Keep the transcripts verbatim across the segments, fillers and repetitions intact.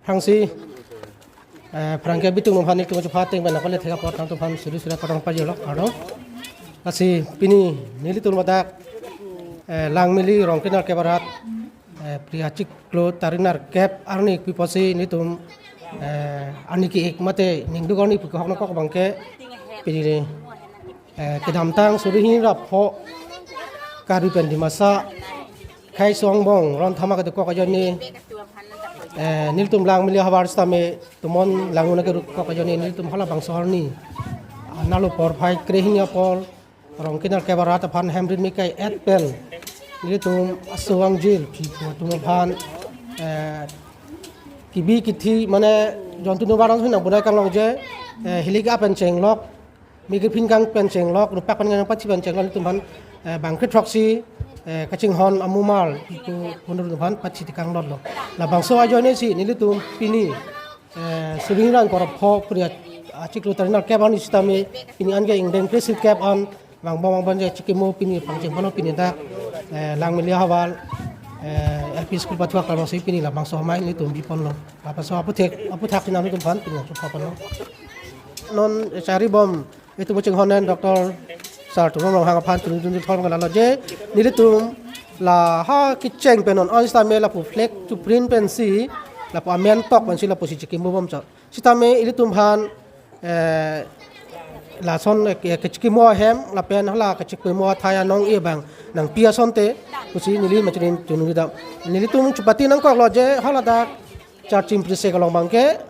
Aphrangsi, eh, aphrang ke bitung nung aphan nelitum chupha ateng pen akole thek apot nangtum aphan suri suri kardom pajirlo, kardom. Lasi pini nelitum ladak, eh, Langmili Rongkinar Kep arat, eh, pri achiklo tari nerkep arni pi apotsi nelitum, eh, arni ke-ek mate ningduk arni pu kehok nangkok abangke pini, eh, kedamtang suri hini ra pho Karbi pen Dimasa khei songbong ron thama kedokok ajoine, eh, nelitum Langmili havar sitame tomon langno kedokok ajoine nelitum halabangso arni, ah, nalo porphai krehini apor Rongkinar Kep arat aphan hem rit me kai-et pen nelitum aso angjir pi pu atum aphan, eh, kebi kethe mane jontu nobar an sui nang bonai kanglongje, eh, hilika pen chenglok, migri phin kang pen chenglok, rupak pen kang pachi pen chenglok nelitum aphan, eh, bangkethroksi, eh, kachinghon amumar pu punur aphan pachi tekang lotlo. Labangso ajoine si nelitum pini, eh, suri hini ra ingkoi ra pho pri achiklo tari nerkep arni sitame pini anke ingdeng kre sirkep an vangbom vangbom je chikimo pini pangcheng pano pini dak, eh, Langmili havar, eh, L P school pathuak kalmasi pini labangso amei nelitum biponlo. Labangso aputhak aputhak si nangtum aphan pini chupha ponlo. Non, eh, charibom itum kachinghon an Doctor Sar Tuliram Ronghang aphan tuni tuni thor ngalalo je nelitum la ha kecheng pen non an sitame lapu flag chu print pensi lapu amen tok pensi lapusi chikimo bomchot. Sitame ilitum aphan, eh, lason, eh, ke-, kechikimo ahem lapen hala kechikimo athai anong-e abang nangpi asonte pusi neli machinin chunung dam. Nelitum chupati nangkoklo je haladak Charching Prinsep along abangke,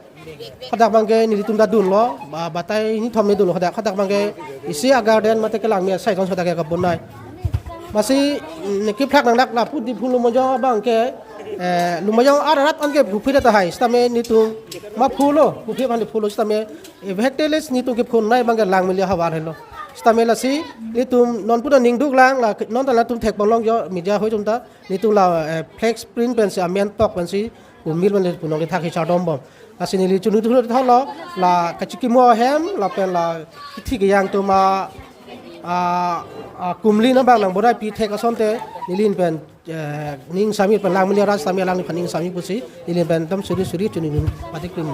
hadak abangke nelitum ta dunlo, ba-, batai hini thom ne dunlo hadak, hadak abangke isi a-garden mate kelangme asai thon hadak ke kabonai. Lasi, mm, ne kephlak nangdak lapu Diphu Lumbajong abangke, eh, Lumbajong arat anke phuphi ta tahai, sitame nelitum maphulo, phuphi aphan phuphulo sitame, eh, vekteles nelitum kephunai abangke Langmili havar helo. Sitame lasi nelitum non puta ningduk lang la, non ta latum thek ponglong jo media hoi atum ta, nelitum la, eh, flag print pensi amen tok pensi pumil pen punong kethak hi chardom bom. Lasi neli chunu thulo thalo la kachikimo ahem lapen la kithi kejang atum a, a, a kumli nang abang nang borai pi thek asonte neli pen, eh, ning sami pen Langmili arat sami alang pen ning sami pusi neli pen dam suri suri chunu dun patik pin.